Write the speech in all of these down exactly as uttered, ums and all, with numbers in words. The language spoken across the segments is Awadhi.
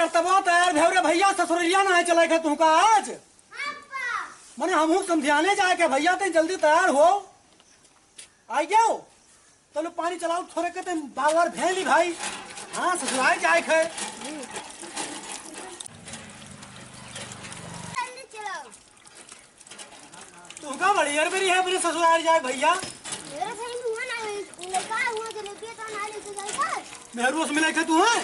तबो तैयार भेव रे भइया, ससुरलिया ना है चले के तुहका आज। मने हमहू समधियाने जाए के भइया, ते जल्दी तैयार हो। आ गयो। तो लो पानी चलाओ, थोड़े के ते बार बार भेली भाई। हाँ, ससुराल जाए के है। जल्दी चलाओ। तू का बड़ी यार मेरी है, मेरे ससुराल जाए भइया। मेरे सही में हुआ ना, लड़का हुआ जलेबिया तो ना लेके जाएगा। मेहरू से मिले के तू है,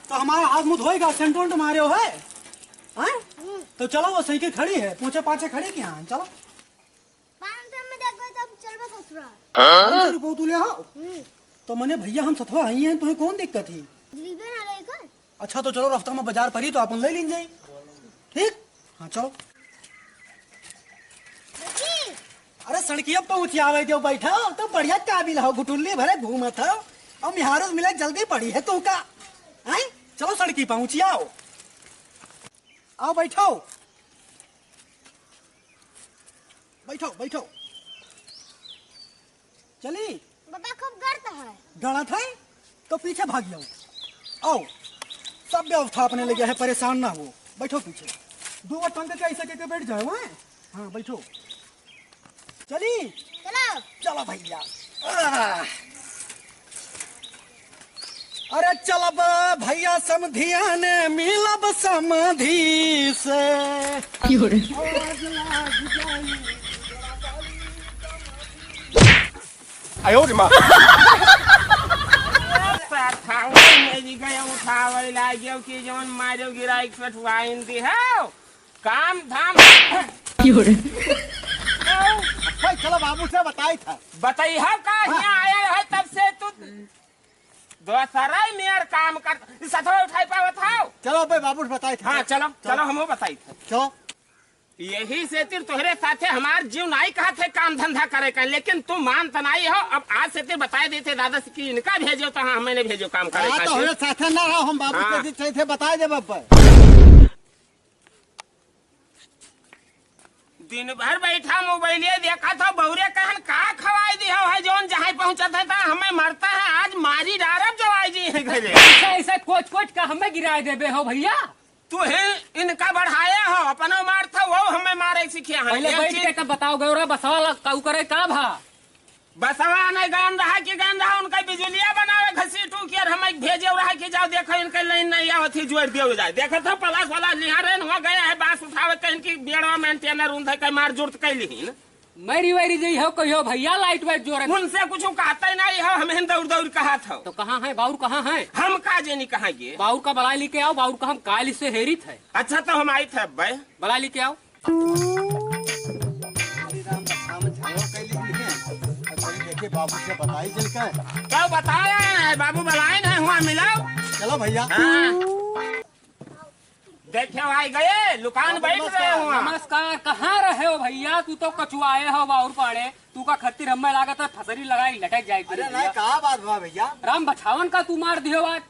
तो हमारा हाथ मुंह धोएगा, सेंट वेंट मारे हो है? हाँ? हम्म। तो चलो, वो साइकिल खड़ी है, पूछे पाछे खड़ी कि हाँ, चलो। पाँच सौ में देख गए तब चलबे ससुराल। पाँच सौ रुपये तू ले हो? हम्म। तो मने भइया हम सथवा आई हैं, तुम्हें कौन दिक्कत है? जलेबिया ना लेकर। अच्छा, तो चलो, रस्ता में बाजार पड़ी तो अपन ले लीन जाई। ठीक? हाँ, चलो। रुकी। अरे, सड़किया पहुँची आवे दो, बैठो, तो बढ़िया काबिल हो, घुटुल्ली भरे घूमत हो, और मिहारो मिले जल्दी पड़ी है तुहका। हैं? चलो, सड़की पहुँची आओ। आओ, बैठो। बैठो, बैठो। चली? बाबा, खूब गर्त है। गलत है? तो पीछे भाग जाओ। आओ, सब व्यवस्था अपने लगे है, परेशान ना हो। बैठो पीछे। दो बार टंग के ऐसे करके बैठ जाओ, हैं? हाँ, बैठो। चली? चलो। चलो भइया। आह। अरे चलब भइया समधिया ने मिलब समधी से। की हो रे? आज लाग जाई। आयो रे माँ। साथाऊ मेरी गए उठावे लाग्यो कि जौन मारो गिराई कटवाइन दी है। काम धाम। की हो रे? भाई, चलो बाबू से बताई था। बताई हो का हाँ। हियाँ आया है तब से तू दोसरा ही मेर काम कर, ई सथवा उठाई पावत हो? चलो बे बाबू से बताई था। हाँ, चलो, चलो। चलो, हमहू बताई था। चलो। यही से तिर तोहरे साथे हमार जीव नाई कहत है काम धंधा करे का, लेकिन तू मान त नाई हो। अब आज से तिर बताए देते दादा से कि इनका भेजो तो हाँ, हमें नहीं भेजो काम करे हाँ, का तो तिर। हमें साथे ना रहो, हम बाबू हाँ। से थे बताए देब अब। दिन भर बैठा मोबाइलिया देखत हो, बौरे कहन का खवाई दी हो, है जौन जहाँ पहुँचत है, ता हमें मरता है, आज मारी डारब जो आई जी है घरे। ऐसा, ऐसा कोच, कोच का हमें गिराए देबे हो भइया? तू ही इनका बढ़ाया हो, अपनो मारत हो, वो हमें मारे सीखे हैं। पहले एक बैठ चीज के तब बताओ गौरा, बसवा ला, काऊ करे का भा? बसवा नहीं गन रहा कि गन रहा, उनका बिजुलिया बनावे घसीटू के, और हमें भेजे रहा कि जाओ देखो इनके लाइन नहीं आवत ही, जोड़ दियो जाए। देखो तो पलास वाला निहारे हुआ गया है, बास उठावे कहीं की बेड़वा में एंटेना रूंध है, कहीं मार जुर्त कैली ही न। मेरी वेरी जई हो कहियो भइया, लाइट वाइट जोरे। उनसे कुछ कहते नहीं हो, हम हिन दौड़ दौड़ कहा था। तो कहाँ है बाउर, कहाँ है? हम का जेनी कहाँ ये? बाउर का बलाई लेके आओ, बाउर का हम काल से हेरित है। अच्छा तो हम आई थे अब भाई। बलाई लेके आओ। श्री राम रक्षा में झगड़ा कर ली है। अब चलिए देखिए बाबू से बताई चल के। क्या बताया है बाबू, बलाइन है हुआ मिलाओ। चलो भइया। हाँ। देखे आई गए, लुकान बैठ गए हुआ। नमस्कार, कहाँ रहे हो भइया? तू तो कचुआए हो बाउर पाड़े, तू का खत्तिर हमें लागत है फसरी लगाई लटक जाए अरे तेरी नहीं, भइया। का बात हुआ भइया? राम बछावन का तू मार दियो आज।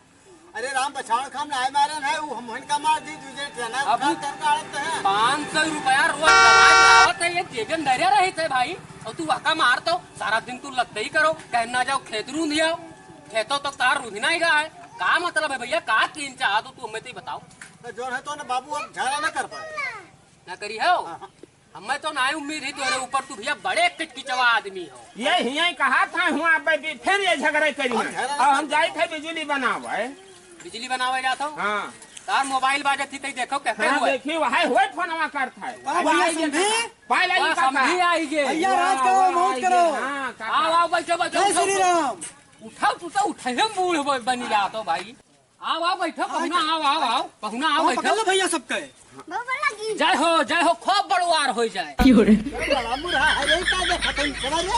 अरे राम बछावन का हम नाय मारे ना, वो हम हन का मार दी, दूसरे ट्रेन अब उठा कर काढ़त है। पाँच सौ रुपया रोज कमाई आवत है, ये जेबे में धरे रही थे भाई, और तू वहका मार तो सारा दिन तू लत्ते ही करो, कहना जाओ खेत रूंध आओ, खेतों तो तार रूंधना ही गा है। का मतलब है भइया, का कीन चाहत हो तू हमें तो ही बताओ। तो जोन है तो ना बाबू अब झगड़ा ना कर पाए। ना करी हो? हाँ, हाँ। हमें तो ना उम्मीद ही तोरे ऊपर, तू भइया बड़े किचकिचवा आदमी हो। ये हियाँ कहा था हुआ अब भी फिर ये झगड़ा करी हम है। झगड़ा और हम नहीं जाए थे बिजुली बनावे। बिजुली बनावे जात हो? हाँ। तार मोबाइल बाजत ही तई देखो कहते हाँ, हुए। देखी वह है हुए फोनवा करत है। वाह, वह भइया आई समधी। गे। पाए लाई वाह, का समधी का? आई गे। भइया राज वाह, करो, वाह, मौज आई करो। गे। हाँ, का, आओ, का? आओ, बैठो, बैठो, जय बैठो। श्री राम। उठाओ, तू तो उठे हम बूढ़ ब-, बनी जात हो भाई। आओ, आओ, बैठो, आओ, पहुना, बैठो। आओ, आओ, आओ, पहुना, आओ, आओ, बैठो। पकड़ लो भइया सबके। बाबा लगी। जय हो, जय हो, खूब बड़वार हो जाए। की हो रे? बड़ा मुरहा है रे, का देखत है, चला रे।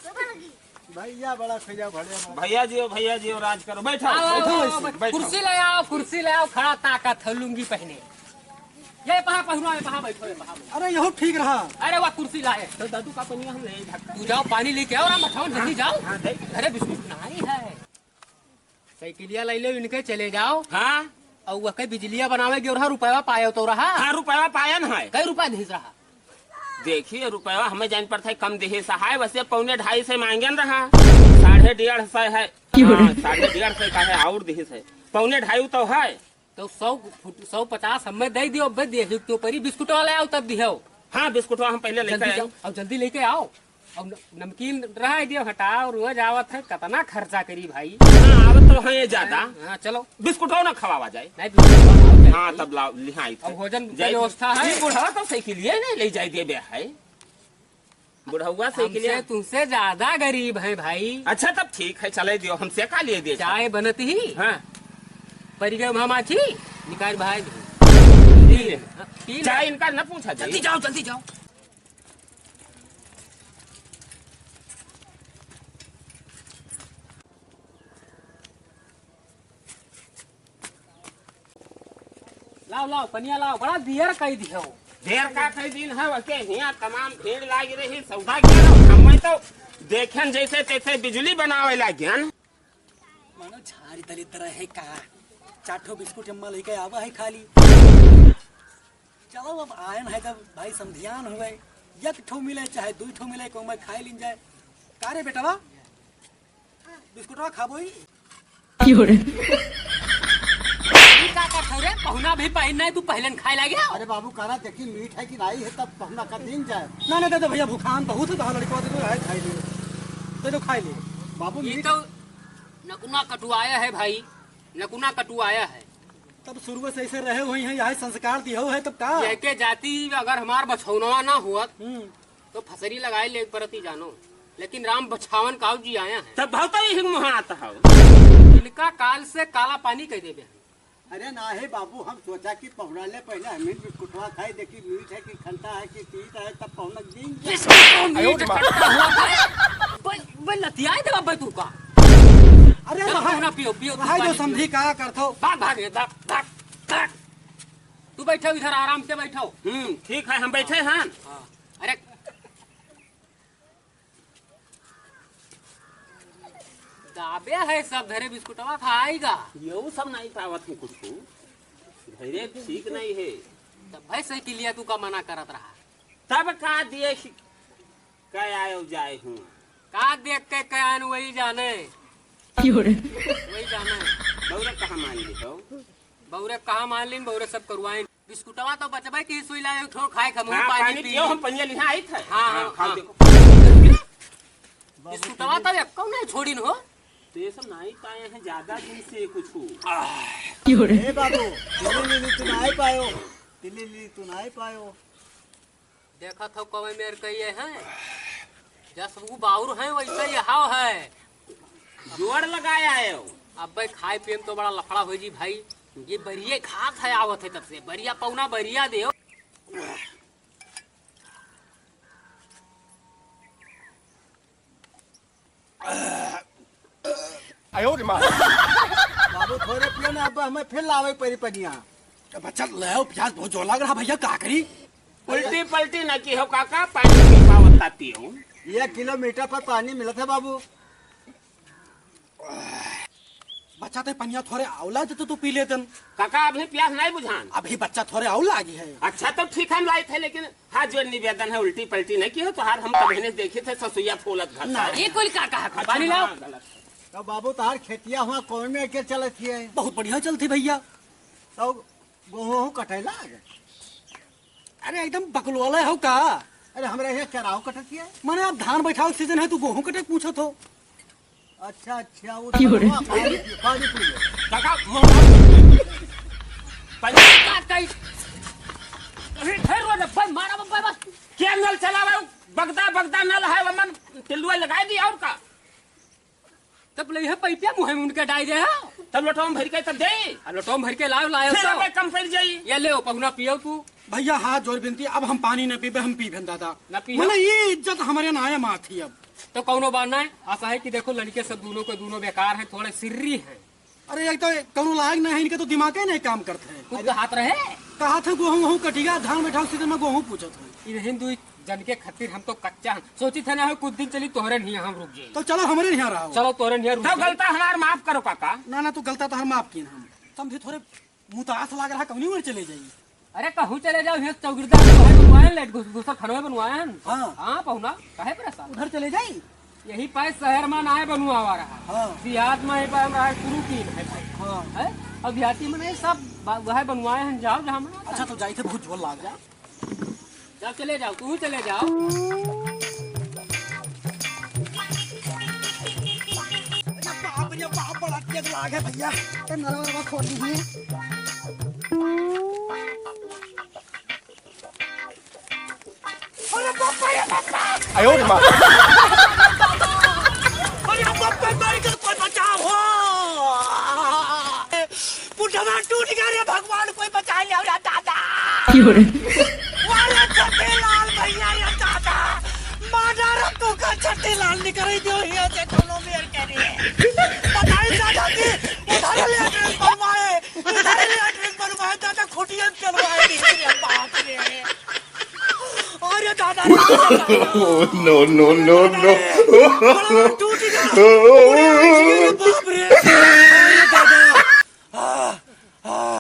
बाबा लगी। भइया बड़ा खैया भड़े बा। भइया जी हो, भइया जी हो, राज करो। बैठो, आओ, आओ, बैठो, आओ, बैठो, बैठो। कुर्सी ले आओ, कुर्सी ले आओ, खड़ा ताकत है, लुंगी पहने। ये पहा पहुना, ये पहा बैठो, ये पहा बैठो। अरे, यहू ठीक रहा। अरे, वाह, कुर्सी लाए। तो दादू का पनिया हम ले धक्का। तू जाओ, पानी लेके आओ, राम बछावन, जल्दी जाओ। हाँ, दे। अरे, बिस्कुट नहीं है। साइकिलिया ले लो, इनके चले जाओ। हाँ। और वह कई बिजलिया बनावे गे रहा, रुपया पायो तो रहा। हाँ, रुपया पाया न है। कई रुपया दिहिस रहा? देखिए, रुपया हमें जान पड़ता है, कम दिहिस है, वैसे पौने ढाई सौ मांगन रहा, साढ़े डेढ़ सौ है। क्यों रे? हाँ, साढ़े डेढ़ सौ का है, और दिहिस है। पौने ढाई तो है। तो सौ फुट, सौ पचास हमें दे दियो, अब दे दियो, तो परी बिस्कुट वाले आओ तब दियो। हाँ, बिस्कुटवा हम पहले लेके जल्दी आए। जाओ, अब जल्दी लेके आओ। अब न-, नमकीन रहा दियो, हटाओ, रोज आवत है, कितना खर्चा करी भाई। हाँ, आवत तो है ये ज्यादा। हाँ, हाँ, चलो। बिस्कुटवा ना खवावा जाए। नहीं, बिस्कुट खवाओ, हाँ, नहीं। तब लाओ, लिहाई अब भोजन की व्यवस्था है। ये बुढ़वा तो साइकिल ये नहीं ले जाए देबे है। बुढ़ौआ से के लिए हमसे, तुमसे ज्यादा गरीब है भाई। अच्छा, तब ठीक है, चले दियो, हमसे का लिए दिए? चाय बनत ही। हाँ। परी गए मामा जी, निकाल भाई। पी ले। हाँ, पी ले। चाय इनका न पूछा जाए। जल्दी जाओ, जल्दी जाओ। लाओ, लाओ, पनिया लाओ, बड़ा देर कई दिहो। देर का कई दिन है, वके हियाँ तमाम भीड़ लाग रही, सौदा किया। हमें तो देखन जैसे तैसे बिजुली बनावे लागियन। मानो झाड़ी दलिद्र है का, चार ठो बिस्कुट अम्मा लेके आवा है खाली। चलो अब आयन है जब भाई समधियान हुए, एक ठो मिले चाहे दुई ठो मिले, को में खाए लीन जाए। का रे बेटवा, बिस्कुटवा खाबो ही? क्यों रे? ई का करत हौ रे? पहुना भी पहिन नहीं, तू पहले न खाए लागे। अरे बाबू, करा देखी मीठ है कि नहीं है, तब पहुना का दिन जाए। ना, ना, दे दो भैया, भुखान बहुत है, तो लड़का दे दो, है, खाई लिए। दे दो, खाई लिए। बाबू, ये मीठ तो नकुना कटुआया है भाई, नकुना कटुआया है। तब शुरू से ऐसे रहे हुए हैं, यही संस्कार दियो है, तब का? यह के जाति अगर हमार बछौनवा ना हुआ, हम्म। तो फसरी लगाए ले परती जानो, लेकिन राम बछावन काऊ जी आया है। तब बहुत ही हिंग मुहात हो। इनका काल से काला पानी कह देबे। अरे ना हे बाबू, हम सोचा कि पहुना ले पहले हम ही बिस्कुटवा खाए, देखी मीठ है कि खट्टा है कि तीत है, तब पहुना दिन। बिस्कुट को मीठ खट्टा हुआ खाए। बोल, बोल, लतियाए देबा भाई तू का। अरे तब रहा, पहुना पियो, पियो, तू रहा जो पानी समझी पियो। का करत हो। भाग, भाग, ये भाग, भाग, भाग। तू बैठो इधर, आराम से बैठो। हम्म, ठीक है, हम बैठे हैं। हाँ। अरे, दाबे है सब धरे बिस्कुटवा खाएगा। यहू सब नहीं पावत है कुछ। धरे ठीक नहीं है। तब भाई साइकिलिया तू का मना करत रहा। तब का देख के आयो जाए हूँ। का देख के कयान वही जाने। क्यों रे? वही जाने। बौरे कहाँ मान ली हो? बौरे कहाँ मान लीन, बौरे सब करुआइन। बिस्कुटवा तो बचबे की सुई लाए, उठो खाए, खमहू हाँ, पानी पानी पी। पियो, हम पनिया लिहा आई थे। हाँ, हाँ, हाँ, खाओ, हाँ। देखो। बिस्कुटवा तो एक कौन नहीं छोड़िन हो? तो ये सब नहीं पाए हैं ज्यादा दिन से कुछ। क्यों रे? ए बाबू, तिल्ली लिली तू नहीं पायो, तिल्ली लिली तू नहीं पायो। देखत हो कवे मेर कहिए हैं, जस ऊ बाउर हैं वैसे ही हाव है। जोर लगाया है वो। अब्बे खाए पिए में तो बड़ा लफड़ा हो जी भाई। ये बरिये खात है आवत है तब से, बरिया पौना बरिया दे। आयो रे माँ। बाबू थोड़े पियो ना, अब हमें फिर लावे परी पनिया। तो बच्चा ले आओ, प्यास बहुत जोर लग रहा भैया, का करी? उल्टी पलटी न की हो काका, पानी पी पावत ताती हो। ये किलोमीटर पर पानी मिलत है बाबू। बच्चा तो पनिया थोड़े आउला देते तो पी लेतन। काका अभी प्यास नहीं बुझान। अभी बच्चा थोड़े आउला आगी है। अच्छा तो ठीक हम लाए थे, लेकिन हाथ जोड़ निवेदन है, उल्टी पलटी नहीं की हो, तोहार हम कभी नहीं देखे थे ससुइया फोलत घर ना। का। ये कुल का कहा खा? पानी लाओ। हाँ, गलत। तो बाबू तोहार खेतिया हुआ कौन में के चलत है? बहुत बढ़िया चलती भैया। तो गोहूँ कटे लाग? अरे एकदम बकलवाला हो का? अरे हमरा यहाँ चराव कटत है। माने आप धान बैठाव सीजन है तू गोहूँ कटे पूछत हो? अच्छा, अच्छा, वो क्यों रे? तो पानी, पानी पी लो। काका, मुंह पहले का कही? अरे, ढेर रोज भाई मारा बब्बा बस। क्या नल चला रहा हूँ? बगदा, बगदा नल है, वो मन टिल्लुआ लगाई दी और का? तब ले है पैपिया मुँह में उनके डाई दे, हाँ? तब लोटवा में भर के तब दे। अब लोटवा में भर के लाओ, लाओ फिर तो। हमें कम पड़ जाई। ये ले, पहुना पियो तू। भैया, हाथ जोड़ बिनती, अब हम पानी न पीबे, हम पीबेन दादा। न पीबे? मतलब, ये इज्जत हमारे नाय माँ थी अब। तो कौनो बात ना है, ऐसा है कि देखो, लड़के सब दोनों के दोनों बेकार हैं, थोड़े सिर्री हैं। अरे, एक तो कौनो लायक नहीं है, इनके तो दिमाग ही नहीं काम करते हैं। कुछ अरे, कहात रहे? कहा था, "गोहूँ, गोहूँ कटिया, धान बैठाओ, सीधे में गोहूँ पूछत है।" इन हिंदू जन के खातिर हम तो कच्चा हैं। सोची थे ना हो, कुछ दिन चली तोहरे नहीं हम रुक जाए। तो चलो, हमारे यहाँ रहो। चलो, तोहरे नहीं रुक तो जाए। गलता हमार माफ करो, काका। ना, ना, तो गलता तो हम माफ किए हम। समझे, थोड़े मुतास लाग रहा, कौनी ओर चले जाई? अरे कहूँ चले जाओ, हियाँ चौकीदार तो है, बनवाए लेट घुस-, घुसा खनवे बनवाए हैं। हाँ। हाँ, पहुना, काहे परेशान? उधर चले जाई? यही पाए शहर मा नाय बनवावा रहा। हाँ। देहात मा ही पाए हमरा शुरू की है भाई। हाँ। है? अब देहाती में नहीं सब बा-, वह बनवाए हैं, जाओ जहाँ मना अच्छा, तो जाई थे, बहुत जोर लाग जा। जाओ, चले जाओ, तू चले जाओ। अरे बाप रे बाप, बड़ा तेज लाग है भैया। ए, नरवा, नरवा खोल दीजिए। अरे बाप रे बाप। आयो रे माँ। अरे बाप रे, मार के कोई बचाओ हो। पुटवा टूट गया रे भगवान, कोई बचा ले रे दादा। क्यों रे? अरे छठी लाल भैया रे दादा, मार डारो तू का छठी लाल निकल दियो हिया से कोनो बेर के रे। बताई दादा कि उधर लेटरिन बनवाए, उधर लेटरिन बनवाए, दादा खुटिया चलवाए, रे बाप रे। अरे दादा रे, दादा रे। No, no, no, no। बड़ा टूट गया। अरे बाप रे।